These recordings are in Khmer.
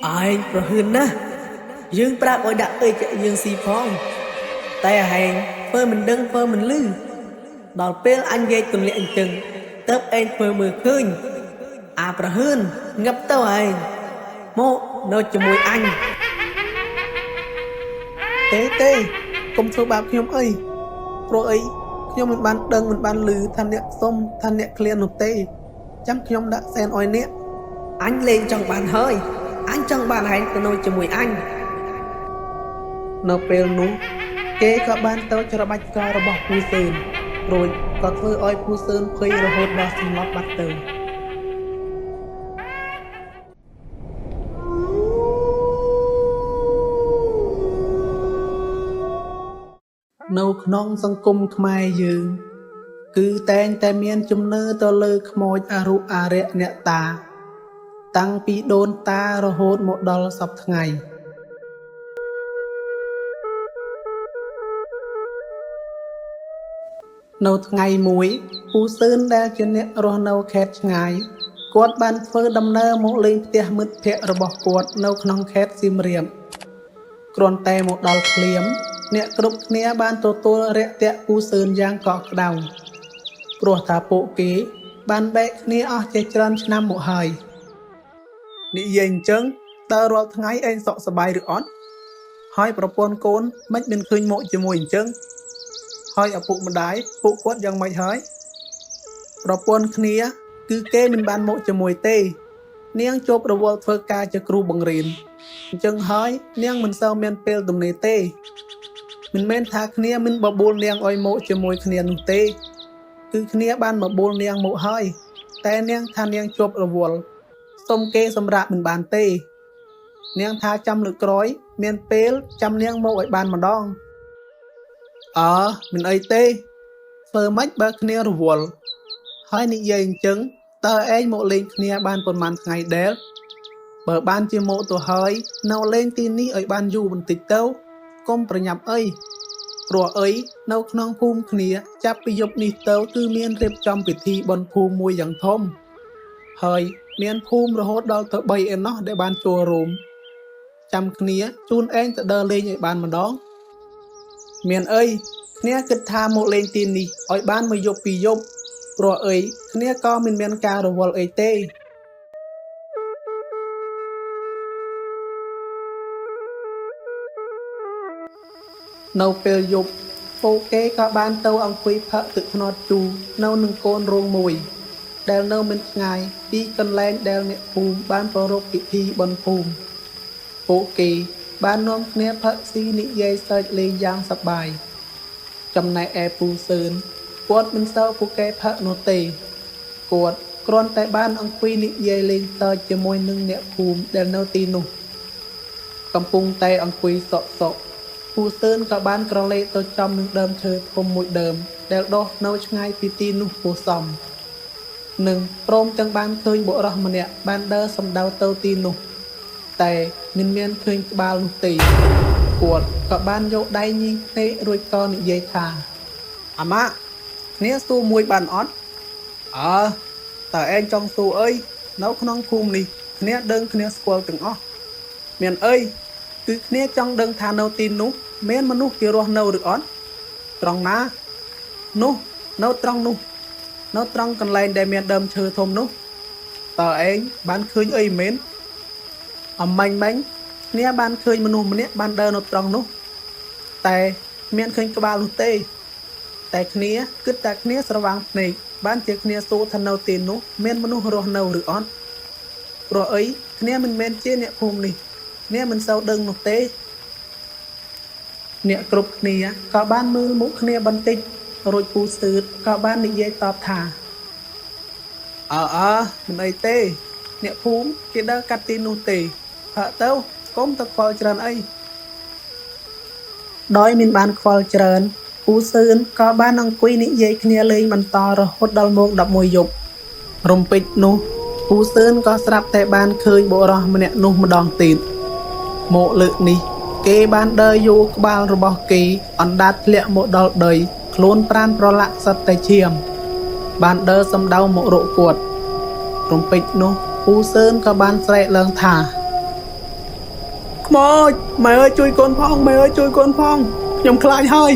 ឯងប្រហឿនណាស់យើងប្រាប់ឲ្យដាក់អីចយើងស៊ីផងតែហែងធ្វើមិនដឹងធ្វើមិនលឺដល់ពេលអញវែកទម្លាក់អញ្ចឹងទៅឯងធ្វើមើលឃើញអាប្រហឿនងឹបទៅឯងមកនៅជាមួយអញ ទេទេកុំធ្វើបាបខ្ញុំអីព្រោះអីខ្ញុំមិនបានដឹងមិនបានឮថាអ្នកសុំថាអ្នកឃ្លាននោះទេចាំខ្ញុំដាក់សែនឲ្យអ្នក អញលែងចង់បានហើយអញចង់បានឯងទៅនៅជាមួយអញ នៅពេលនោះគេក៏បានទៅច្របាច់ករបស់ពូសឿនរួចក៏ធ្វើឲ្យពូសឿនភ័យរហូតដល់សន្លប់បាត់ទៅនៅក្នុងសង្គមខ្មែរយើង គឺតែងតែមានជំនឿទៅលើខ្មោចអរុអារក្សអ្នកតា តាំងពីដូនតារហូតមកដល់សព្វថ្ងៃនៅថ្ងៃមួយពូសឿនដែលជាអ្នករស់នៅខេត្តឆ្ងាយគាត់បានធ្វើដំណើរមកលេងផ្ទះមិត្តភក្តិរបស់គាត់នៅក្នុងខេត្តសៀមរាបគ្រាន់តែមកដល់ភ្លាមអ្នកគ្រប់គ្នាបានទទួលរាក់ទាក់ពូសឿនយ៉ាងកក់ក្ដៅព្រោះថាពួកគេបានបែកគ្នាអស់ជាច្រើនឆ្នាំមកហើយនិយាយអញ្ចឹងតើរាល់ថ្ងៃឯងសុខសប្បាយឬអត់ហើយប្រពន្ធកូនមិនមានឃើញមកជាមួយអញ្ចឹងហើយឪពុកម្ដាយពួកគាត់យ៉ាងម៉េចហើយប្រពន្ធគ្នាគឺគេមិនបានមកជាមួយទេនាងជាប់រវល់ធ្វើការជាគ្រូបង្រៀនអញ្ចឹងហើយនាងមិនសូវមានពេលទំនេរទេមិនមែនថាគ្នាមិនបបួលនាងឲ្យមកជាមួយគ្នានោះទេគឺគ្នាបានបបួលនាងមកហើយតែនាងថានាងជាប់រវល់សុំគេសម្រាប់មិនបានទេនាងថាចាំលើកក្រោយមានពេលចាំនាងមកឲ្យបានម្ដងអើមិនអីទេធ្វើម៉េចបើគ្នារវល់ហើយនិយាយអញ្ចឹងតើឯងមកលេងគ្នាបានប៉ុន្មានថ្ងៃដែលបើបានជាមកទៅហើយនៅលេងទីនេះឲ្យបានយូរបន្តិចទៅកុំប្រញាប់អីព្រោះអីនៅក្នុងភូមិគ្នាចាប់ពីយប់នេះទៅគឺមានរៀបចំពិធីបុណ្យភូមិមួយយ៉ាងធំហើយមានភូមិរហូតដល់ទៅ3ឯណោះដែលបានចូលរួមចាំគ្នាជូនឯងទៅដើរលេងឲ្យបានម្ដងមានអីគ្នាគិតថាមកលេងទីនេះឲ្យបានមួយយប់ពីរយប់ព្រោះអីគ្នាក៏មិនមានការរវល់អីទេនៅពេលយប់ពួកគេក៏បានទៅអង្គុយផឹកទឹកត្នោតជូរនៅនឹងកូនរោងមួយដែលនៅមិនឆ្ងាយពីកន្លែងដែលអ្នកភូមិបានប្រារព្ធពិធីបុណ្យភូមិពួកគេបាននាំគ្នាផឹកស៊ីនិយាយសើចលេងយ៉ាងសប្បាយចំណែកឯពូសឿនគាត់មិនសូវពូកែផឹកនោះទេគាត់គ្រាន់តែបានអង្គុយនិយាយលេងសើចជាមួយនឹងអ្នកភូមិដែលនៅទីនោះកំពុងតែអង្គុយសក់សក់ពូសឿនក៏បានក្រឡេកទៅចំនឹងដើមឈើធំមួយដើមដែលដុះនៅឆ្ងាយពីទីនោះគួរសមនិងព្រមទាំងបានឃើញបុរសម្នាក់បានដើរសំដៅទៅទីនោះតែមិនមានឃើញក្បាលនោះទេគាត់ក៏បានយកដៃញីភ្នែករួចក៏និយាយថាអាម៉ាក់គ្នាសួរមួយបានអត់អើតើឯងចង់សួរអីនៅក្នុងភូមិនេះគ្នាដឹងគ្នាស្គាល់ទាំងអស់មានអីគឺគ្នាចង់ដឹងថានៅទីនោះមានមនុស្សគេរស់នៅឬអត់ត្រង់ណានោះនៅត្រង់នោះនៅត្រង់កន្លែងដែលមានដើមឈើធំនោះតើឯងបានឃើញអីមែនអំមាញ់មិញគ្នាបានឃើញមនុស្សម្នាក់បានដើរនៅត្រង់នោះតែមានឃើញក្បាលនោះទេតែគ្នាគិតតែគ្នាស្រវាំងភ្នែកបានជាគ្នាសួរថានៅទីនោះមានមនុស្សរស់នៅឬអត់ព្រោះអីគ្នាមិនមែនជាអ្នកភូមិនេះគ្នាមិនសូវដឹងនោះទេអ្នកគ្រប់គ្នាក៏បានមើលមុខគ្នាបន្តិចរួចពូសឿតក៏បាននិយាយតបថាអើមិនអីទេអ្នកភូមិគេដើរកាត់ទីនោះទេផឹកទៅកុំទៅខ្វល់ច្រើនអីដោយមិនបានខ្វល់ច្រើនពូសឿនក៏បានអង្គុយនិយាយគ្នាលេងបន្តរហូតដល់ម៉ោង11យប់រំពេចនោះពូសឿនក៏ស្រាប់តែបានឃើញបុរសម្នាក់នោះម្ដងទៀតមកលើកនេះគេបានដើរយូរក្បាលរបស់គេអណ្ដាតធ្លាក់មកដល់ដីខ្លួនប្រានប្រឡាក់សិតតែឈាមបានដើរសំដៅមករកគាត់រំពេចនោះពូសឿនក៏បានស្រែកឡើងថា ខ្មោចម៉ែអើយជួយកូនផងម៉ែអើយជួយកូនផងខ្ញុំខ្លាចហើយ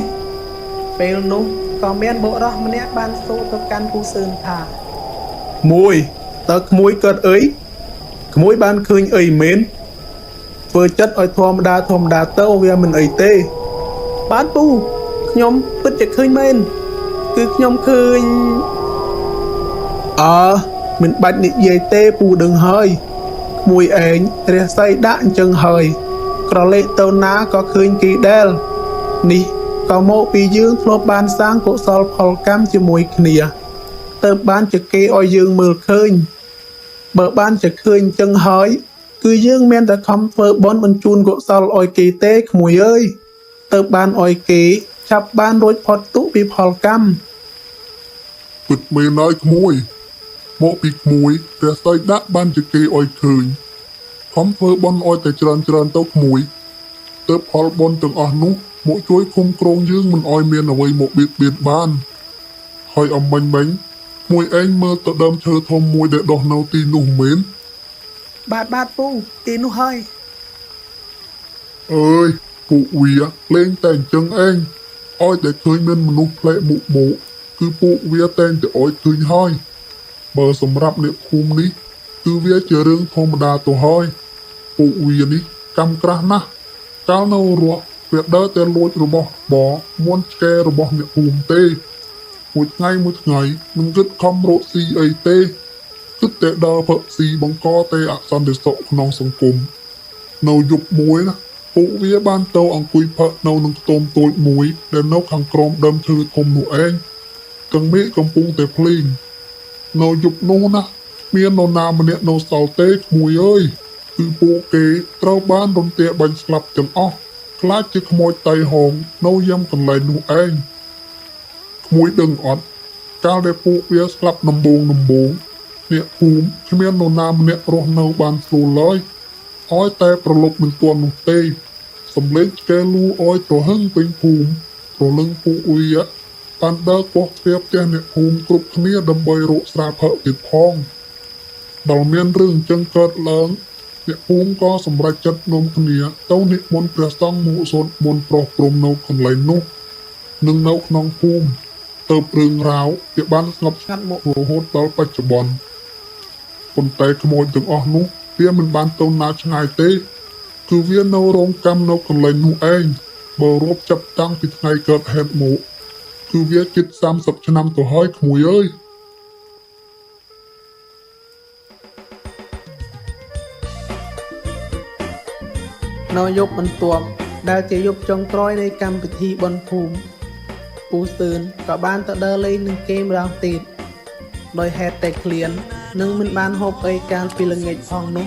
ពេលនោះក៏មានបុរសម្នាក់បានសួរទៅកាន់ពូសឿនថា មួយតើក្មួយកើតអីក្មួយបានឃើញអីមែនធ្វើចិត្តឲ្យធម្មតាធម្មតាទៅវាមិនអីទេ បាទពូខ្ញុំពិតជាឃើញមែនគឺខ្ញុំឃើញ អើមិនបាច់និយាយទេពូដឹងហើយក្មួយឯងរះសីដាក់អញ្ចឹងហើយក្រឡេកទៅណាក៏ឃើញគេដែលនេះក៏មកពីយើងធ្លាប់បានសាងកុសលផលកម្មជាមួយគ្នាទៅបានជាគេឲ្យយើងមើលឃើញបើបានជាឃើញអញ្ចឹងហើយគឺយើងមានតែខំធ្វើបុណ្យបញ្ជូនកុសលឲ្យគេទេក្មួយអើយទៅបានឲ្យគេឆាប់បានរួចផុតទុក្ខពីផលកម្ម ពិតមែនហើយក្មួយមកពីក្មួយព្រះសីដាក់បានជាគេឲ្យឃើញខំធ្វើបុណ្យឲ្យតែច្រើនច្រើនទៅក្មួយទើបផលបុណ្យទាំងអស់នោះមកជួយឃុំគ្រងយើងមិនឲ្យមានអ្វីមកបៀតបៀនបានហើយអំមិញមិញក្មួយឯងមើលទៅដើមឈើធំមួយដែលដុះនៅទីនោះមែន បាទបាទពូទីនោះហើយ អើយពួកវាលេងតែអញ្ចឹងឯងឲ្យតែឃើញមានមនុស្សផ្លែកមុខមកគឺពួកវាតែងតែឲ្យឃើញហើយបើសម្រាប់អ្នកភូមិនេះគឺវាជារឿងធម្មតាទៅហើយពួកវានេះកម្មក្រាស់ណាស់កាលនៅរស់វាដើរតែលួចរបស់បរមុនឆ្កែរបស់អ្នកភូមិទេមួយថ្ងៃមួយថ្ងៃមិនគិតខំរកស៊ីអីទេគិតតែដើរផឹកស៊ីបង្កតែអសន្តិសុខក្នុងសង្គម នៅយប់មួយណាពួកវាបានទៅអង្គុយផឹកនៅនឹងខ្ទមតូចមួយដែលនៅខាងក្រោមដើមឈើធំនោះឯងទាំងមេឃកំពុងតែភ្លៀងនៅយប់នោះណាមាននរណាម្នាក់នៅសល់ទេក្មួយអើយគឺពួកគេត្រូវបានរន្ទាក់បាញ់ស្លាប់ទាំងអស់ខ្លាចជាខ្មោចតៃហោងនៅយាមកន្លែងនោះឯងក្មួយដឹងអត់កាលដែលពួកវាស្លាប់ដំបូងដំបូងអ្នកភូមិគ្មាននរណាម្នាក់រស់នៅបានស្រួលឡើយ ឲ្យតែប្រលប់មិនទាន់នោះទេសំលេងឆ្កែលូឲ្យទ្រហឹងពេញភូមិប្រលឹងពួកវាបានដើរកោះទ្វារផ្ទះអ្នកភូមិគ្រប់គ្នាដើម្បីរកស្រាផឹកទៀតផងដល់មានរឿងអញ្ចឹងកើតឡើងអ្នកភូមិក៏សម្រេចចិត្តនាំគ្នាទៅនិមន្តព្រះសង្ឃមកសូត្រមន្តប្រោះព្រំនៅកន្លែងនោះនិងនៅក្នុងភូមិទៅរឿងរ៉ាវវាបានស្ងប់ស្ងាត់មករហូតដល់បច្ចុប្បន្ន ប៉ុន្តែខ្មោចទាំងអស់នោះវាមិនបានទៅណាឆ្ងាយទេគឺវានៅរងកម្មនៅកន្លែងនោះឯងបើរាប់ចាប់តាំងពីថ្ងៃកើតហេតុមកគឺវាជិត30ឆ្នាំទៅហើយក្មួយអើយ នៅយប់បន្ទាប់ដែលជាយប់ចុងក្រោយនៃកម្មវិធីបុណ្យភូមិពូសឿនក៏បានទៅដើរលេងនឹងគេម្ដងទៀតដោយហេតុតែឃ្លាននិងមិនបានហូបអីកាលពីល្ងាចផងនោះ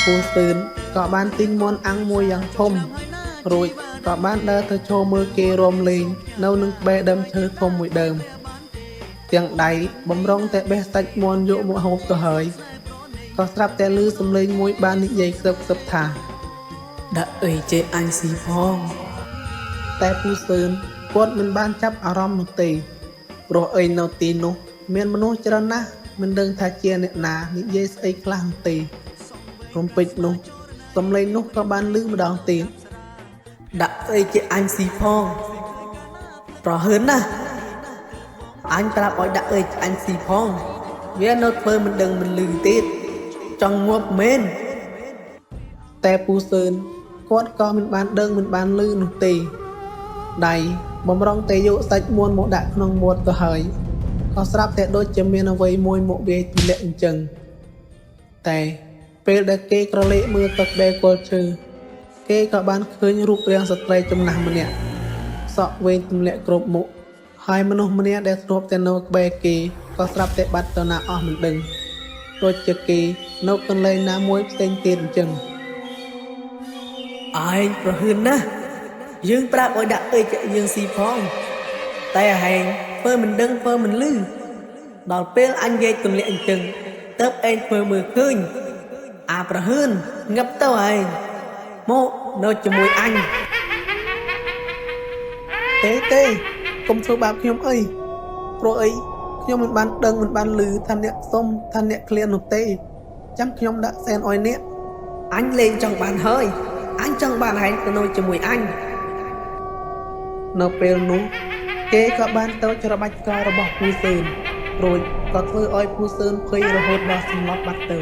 ពូសឿនក៏បានទិញមាន់អាំងមួយយ៉ាងធំរួចក៏បានដើរទៅឈរមើលគេរាំលេងនៅនឹងក្បែរដើមឈើធំមួយដើមទាំងដៃបំរុងតែបេះសាច់មាន់យកមកហូបទៅហើយក៏ស្រាប់តែឮសំឡេងមួយបាននិយាយខ្សឹបខ្សឹបថា ដាក់អីចេអញស៊ីផង តែពូសឿនគាត់មិនបានចាប់អារម្មណ៍នោះទេព្រោះអីនៅទីនោះមានមនុស្សច្រើនណាស់មិនដឹងថាជាអ្នកណានិយាយស្អីខ្លះនោះទេរំពេចនោះសំឡេងនោះក៏បានឮម្ដងទៀត ដាក់ស្អីជាអញស៊ីផងប្រហឿនណាស់អញប្រាប់ឲ្យដាក់អីជាអញស៊ីផងវានៅធ្វើមិនដឹងមិនឮទៀតចង់ងាប់មែន តែពូសឿនគាត់ក៏មិនបានដឹងមិនបានឮនោះទេដៃបំរុងតែយកសាច់មាន់មកដាក់ក្នុងមាត់ទៅហើយក៏ស្រាប់តែដូចជាមានអ្វីមួយមកវាយទម្លាក់អញ្ចឹងតែពេលដែលគេក្រឡេកមើលទៅក្បែរគល់ឈើគេក៏បានឃើញរូបរាងស្ត្រីចំណាស់ម្នាក់សក់វែងទម្លាក់គ្រប់មុខហើយមនុស្សម្នាក់ដែលធ្លាប់តែនៅក្បែរគេក៏ស្រាប់តែបាត់ទៅណាអស់មិនដឹងដូចជាគេនៅកន្លែងណាមួយផ្សេងទៀតអញ្ចឹង ឯងប្រហឿនណាស់យើងប្រាប់ឲ្យដាក់អីជាយើងស៊ីផងតែហែងធ្វើមិនដឹងធ្វើមិនឮដល់ពេលអញវែកទម្លាក់អញ្ចឹងទៅឯងធ្វើមើលឃើញអាប្រហឿនងឹបទៅឯងមកនៅជាមួយអញ ទេទេកុំធ្វើបាបខ្ញុំអីព្រោះអីខ្ញុំមិនបានដឹងមិនបានឮថាអ្នកសុំថាអ្នកឃ្លាននោះទេចាំខ្ញុំដាក់សែនឲ្យអ្នក អញលេងចង់បានហើយ អញចង់បានហែងទៅនៅជាមួយអញ នៅពេលនោះ គេក៏បានទៅច្របាច់ករបស់ពូសឿនរួចក៏ធ្វើឲ្យពូសឿនភ័យរហូតដល់សន្លប់បាត់ទៅ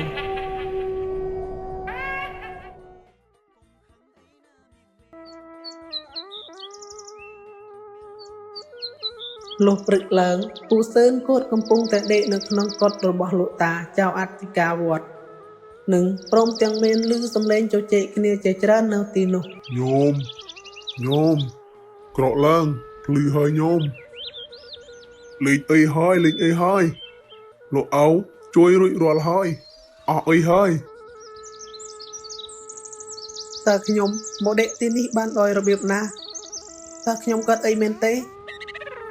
លុះព្រឹកឡើងពូសឿនគាត់កំពុងតែដេកនៅក្នុងកុដិរបស់លោកតាចៅអធិការវត្តនិងព្រមទាំងមានឮសំឡេងជជែកគ្នាជាច្រើននៅទីនោះ ញោមញោមក្រកឡើងភ្លឺហើយញោមលេងអីហើយលេងអីហើយលោកឪជួយរួចរាល់ហើយអស់អីហើយ តើខ្ញុំមកដេកទីនេះបានដោយរបៀបណាតើខ្ញុំកើតអីមែនទេ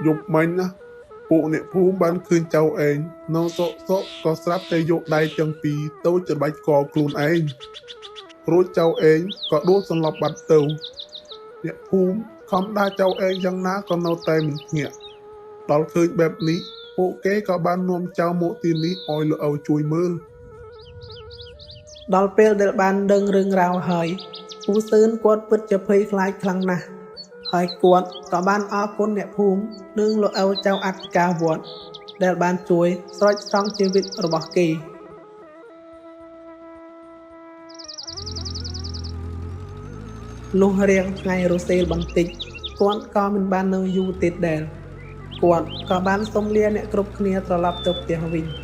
យប់មិញណាពួកអ្នកភូមិបានឃើញចៅឯងនៅសុកសុកក៏ស្រាប់តែយកដៃទាំងពីរទៅច្របាច់កខ្លួនឯងរួចចៅឯងក៏ដួលសន្លប់បាត់ទៅអ្នកភូមិខំដាចៅឯងយ៉ាងណាក៏នៅតែមិនភ្ញាក់ដល់ឃើញបែបនេះពួកគេក៏បាននាំចៅមកទីនេះឲ្យលោកឪជួយមើល ដល់ពេលដែលបានដឹងរឿងរ៉ាវហើយពូសឿនគាត់ពិតជាភ័យខ្លាចខ្លាំងណាស់ហើយគាត់ក៏បានអរគុណអ្នកភូមិនិងលោកឪចៅអធិការវត្តដែលបានជួយស្រោចស្រង់ជីវិតរបស់គេលុះរៀងថ្ងៃរសេលបន្តិចគាត់ក៏មិនបាននៅយូរទៀតដែរគាត់ក៏បានសុំលាអ្នកគ្រប់គ្នាត្រឡប់ទៅផ្ទះវិញ។